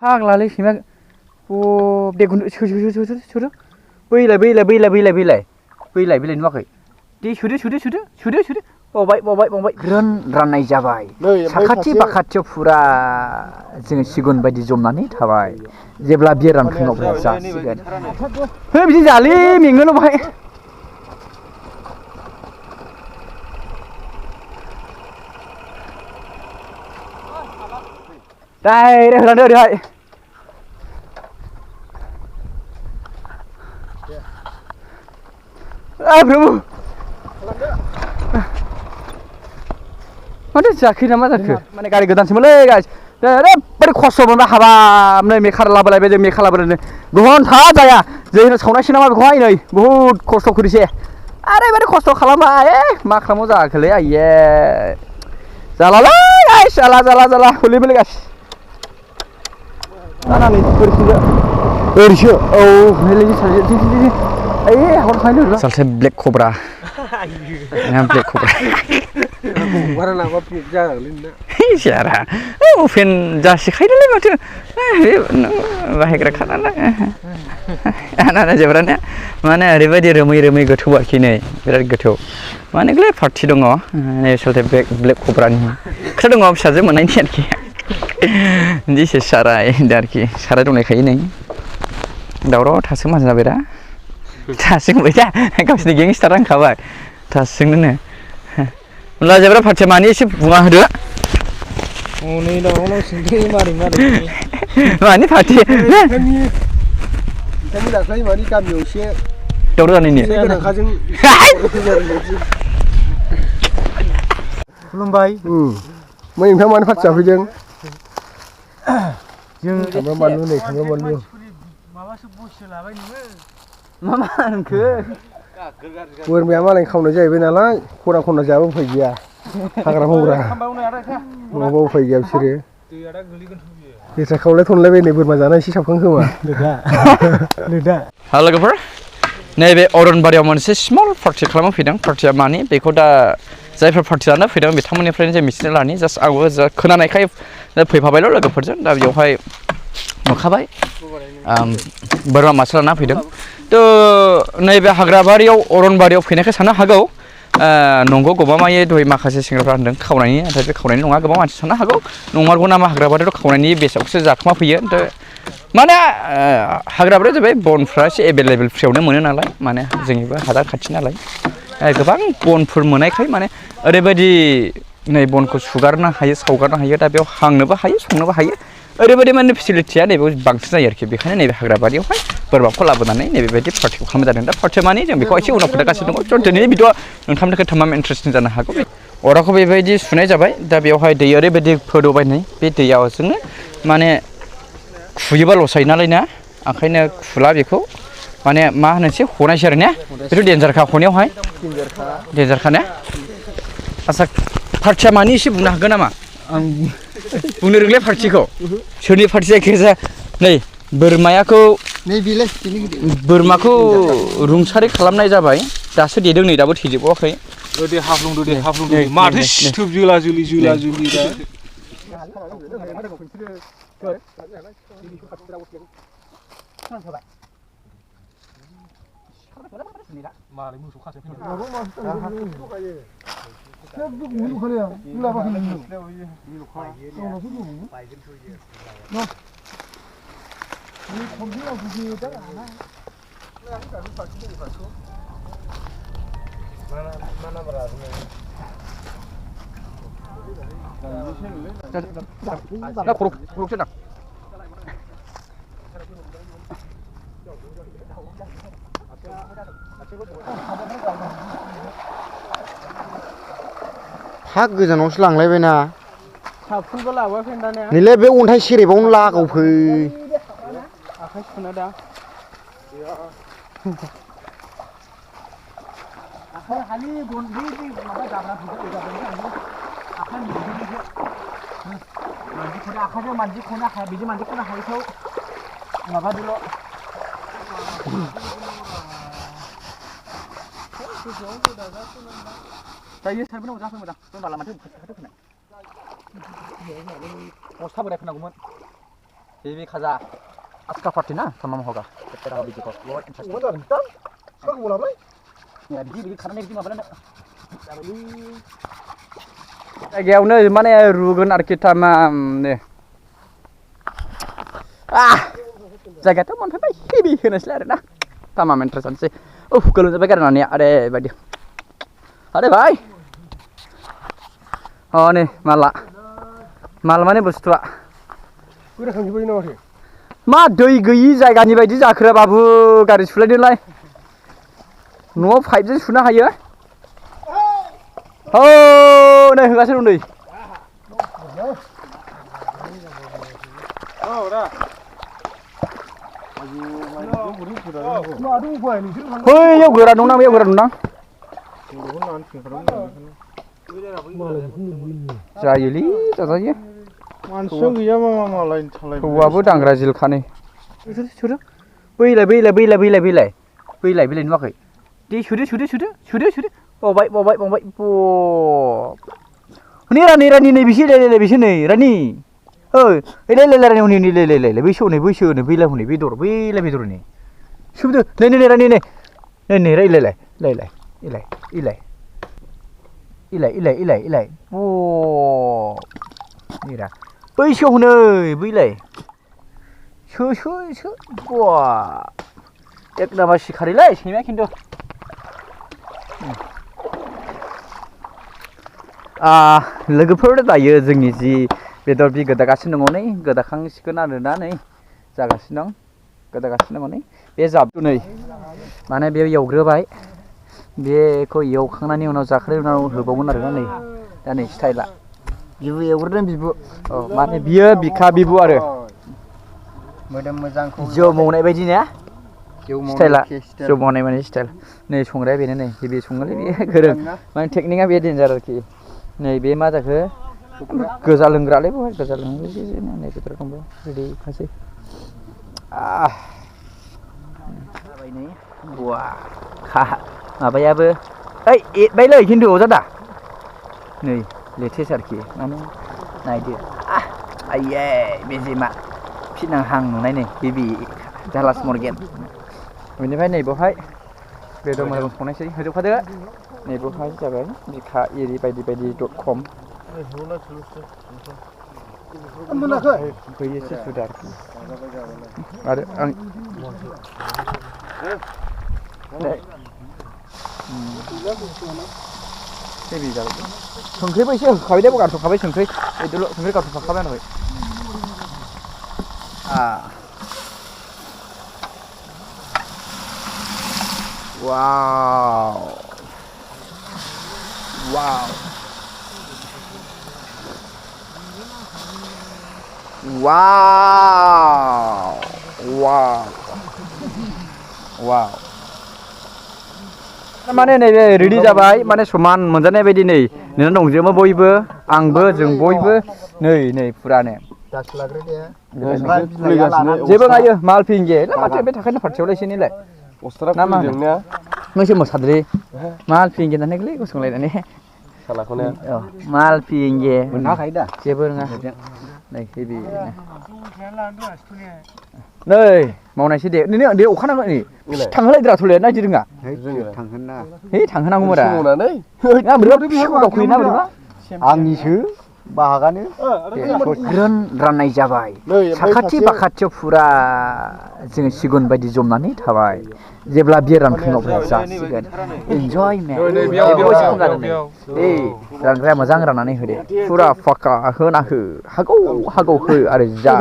फाग्लालै सैमा अ देखुन सुदो बैलाय नुवाखै दे सुदो बावबाय राननाय जाबाय साखाथि बाखाथियाव फुरा जोङो सिगुन बायदि जमनानै थाबाय जेब्ला बियो रानखाङो अब्ला जासिगोन हे बिदि जालै मेङोल' बाहाय डाइरेक्ट होलांदो ओरैहाय प्रभु माथो जाखो ना मा जाखो माने गारि गोदानसोमोनलै गाइस ओरैबायदि खस्थ' मोनबाय हाबाब नै मेखा लाबोलायबाय जों मेखा लाबोनो घन्टा जाया जोंनो सावनायसो नामा बेखौहाय नै बुहुद खस्थ' करिसे ओरैबायदि खस्थ' खालामबाय मा खालामो जाखोलै आइये जालालै गाइस जाला हलिबोलै गाइस जानानै ओरैसो औ हलै सालसे ब्लेक कब्रा ब्लेक कब्रा बारा नामा प्रुफ जागोनलै जारा अपेन जासिखायोलै माथो बाहायग्रा खानालाय आना जोबरानो माने ओरैबायदि रोमै गोथौ आरोखि नै बिराद गोथौ मानेलै पार्टि दङ नै सालथे ब्लेक कब्रानि खोथा दङ फिसाजो मोननायनि आरोखि दिस इज साराय आरोखि साराय दंलायखायो नै दावराव थासो माजो जाबायरा थासोंबाय दा गावसिनि गेंस्टार रांखाबाय थासोंनो होनब्ला जेब्ला पार्टिया मानि एसे बुङा होदो हनै दावराव सोंदों मारै मानि पार्टि बिथांनि दाख्लै मानि गामियाव एसे दावराव जानायनि गोनांखाजों खुलुमबाय मै नोंथां मानो पार्टि जाफैदों जों सामब्राम बानलु नै सामब्राम बानलु माबासो बससो लाबाय नोङो मा होनखो बोरमाया मालाय खावनाय जाहैबाय नालाय खना जाबो उफाय गैया हाग्रा बंग्रा नङाबा उफाय गैया बिसोरो लेथ्रा खावलाय थनलायबाय नै बोरमा जाना एसे साबखां खोमा लोगोफोर नैबे अरनबारियाव मोनसे स्मल पार्टि खालामनो फैदों पार्टिया मानि बेखौ दा जायफोर पार्टि जानो फैदों बिथांमोननिफ्रायनो जों मिथिना लानि जास्ट आंबो खोनानायखाय फैफाबायल' लोगोफोरजों दा बेवहाय नुखाबाय बोरमा मासे लाना फैदों थ' नैबे हाग्राबारियाव अरनबारियाव फैनायखाय साननो हागौ नंगौ गमामायै दहाय माखासे सेंग्राफ्रा होनदों खावनायनि नाथाय बे खावनायनि नङा गोबां मानसि साननो हागौ नंमारगौ नामा हाग्राबारियाव खावनायनि बेसादखौसो जाखोमा फैयो माने हाग्राबारियाव जाबाय बनफ्रा एसे एभेलेबेल फ्रियावनो मोनो नालाय माने जोंनिबो हादान खाथि नालाय गोबां बनफोर मोननायखाय माने ओरैबायदि नै बनखौ सुगारनो हायो सावगारनो हायो दा बेयाव हांनोबो हायो संनोबो हायो ओरैबायदि माने फेसिलिटिया नैबेयाव बांसिन जायो आरोखि बेखायनो नैबे हाग्राबारियावहाय बोरमाखौ लाबोनानै नैबेबायदि पार्टिखौ खालामनाय जादों दा पार्टिया मानि जों बेखौ एसे उनाव खोन्थागासिनो दङ स' दिनैनि भिडिअ'आ नोंथांनि थाखाय तमाम इन्टारेस्टिं जानो हागौ अराखौ बेबायदि सुनाय जाबाय दा बेवहाय दै ओरैबायदि फोदौबाय नै बे दैयाव जोङो माने खुयोबा लस जायो नालाय ना ओंखायनो खुला बेखौ माने मा होनोसै हनायसै आरो ने बेथ' डेन्जारखा हनायावहाय डेन्जारखा ने आच्चा पार्टिया मानि एसे बुंनो हागोन नामा आं बुंनो रोंले पार्टिखौ सोरनि पार्टि जायखिजाया नै बोरमाखौ रुंसारि खालामनाय जाबाय दासो देदों नै दाबो थैजोबाखै दे हाफ्लंदो दे माथो सिथोब जोला जोलि दा मारै मोसौ खासो हा गोजानावसो लांलायबायना साबसिनबो लाबोआखै दानिया नैलै बे अन्थाइ सेरेबावनो लागावफै आखाइ सुना दा आखाइ हालि गन्दै माबा जाब्रा आखाइ मानजिखौनो आखाइजों मानजिखौनो हाया बिदि मानजिखौनो हायैखौ माबादोल' जायो सारबोनांगौ जाफै मोजां दोनबाला माथो खाथि खोनाय बस्था बोराय खोनांगौमोन Bibi kaza. Aska party na tamam hoga. Tera hobi jiko. What interesting. Mana entah? Sekarang mulai apa? Ya bibi खाना नहीं माबा ना. जायगायावनो माने रुगोन आरोखि तामामनो. जायगायाथ' मोनफैबाय हेभि होनोसैलाय आरोना. तामाम इन्ट्रेस्ट जानोसै. गोलोमजोब्बाय गारनानै आरे बायदि. आरे भाई. नै माल माने बुस्थुआ. Udah kan juga ini orang. मा दै गैयि जायगानि बायदि जाखोरा बाबु गारि सुलायदोलाय न'आव पाइपजों सुनो हायो औ नै होगासिनो दं नै बैयाव गोरा दंना बैयाव गोरा दंना जायोलै जाजायो मानसिया गैया मा मालायनि थालाय हौवाबो दांग्रा जिलखानै सुदो बैलाय नुवाखै दे सुदो बावबाय नेरा नै बिसो नै रानि ओइ ले हनै ले बैसो हनै बैलाय हनै बेदरनि सुदो नै रानि नै इलाय अ नेरा बैसो हनै बैलाय सो बा एक नामा सिखारिलै सैमाया खिन्थु लोगोफोर दायो जोंनि जि बेदर बि गोदागासिनो दङ नै गोदाखांसिगोन आरोना नै जागासिनो दं गोदागासिनो दङ नै बे जाबदु नै माने बेयाव एवग्रोबाय बेखौ एवखांनायनि उनाव जाखांनायनि उनाव होबावगोन आरोना नै दा नै स्टाइला बिबु एवग्रोदों बिबु माने बियो बिखा बिबु आरो मोदोम मोजांखौ जौ मावनाय बायदि ना स्टाइला जौ मावनाय माने स्टाइल नै संग्राया बेनो नै बे सङोलै बे गोरों माने टेकनिकआ बे डेन्जार आरोखि नै बे मा जाखो गोजा लोंग्रालै बहाय गोजा लोंग्रा नै बेफोर दंबो रेडि खासै जाबाय नै बुवा माबायाबो ओइ एरबायलै खिन्थु अजादा नै लेटेस्ट आरोखि माने नायदो आइये बेजेमा फिनांहां नुनाय नै बेबि दालास मर्गेन बेनिफ्राय नै बेवहाय बेदर मोजां संनायसै होजोबखादो नै बेवहाय जाबाय बिखा एरि बायदि.com बैयोसो सुदा आरोखि आरो आं हेभि जाबाय संख्रिबो एसे होखाबाय दे गारथ'खाबाय संख्रि गारथ'खाबाय आं Wow. माने नै रेडि जाबाय माने समान मोनजानाय बायदि नै नोंना दंजोबो बयबो आंबो जों बयबो नै फुरानो जेबो गायो माल फिंगे माथो बे थाखायनो फारसेयावलाय एसेनिलाय ना मा नोंसो मोसाद्रि माल फिंगे होननानै गोलै गसंलायनानै सालाखौनो माल फिंगे मोनाखै दा जेबो रोङा नै हेभि नै मावनायसै दे दे अखा नांगौ नै थांहोलायद्रा थले नायदि रोङा थांहोनांगौमोन रा आंनिसो बाहागानो ग्रोन राननाय जाबाय साखाथि बाखाथियाव फुरा जोङो सिगुन बायदि जमनानै थाबाय जेब्ला बियो रानखाङो अब्ला जासिगोन एन्जयमेन्ट रानग्राया मोजां राननानै होदे फुरा फाका होना हो हागौ हो आरो जा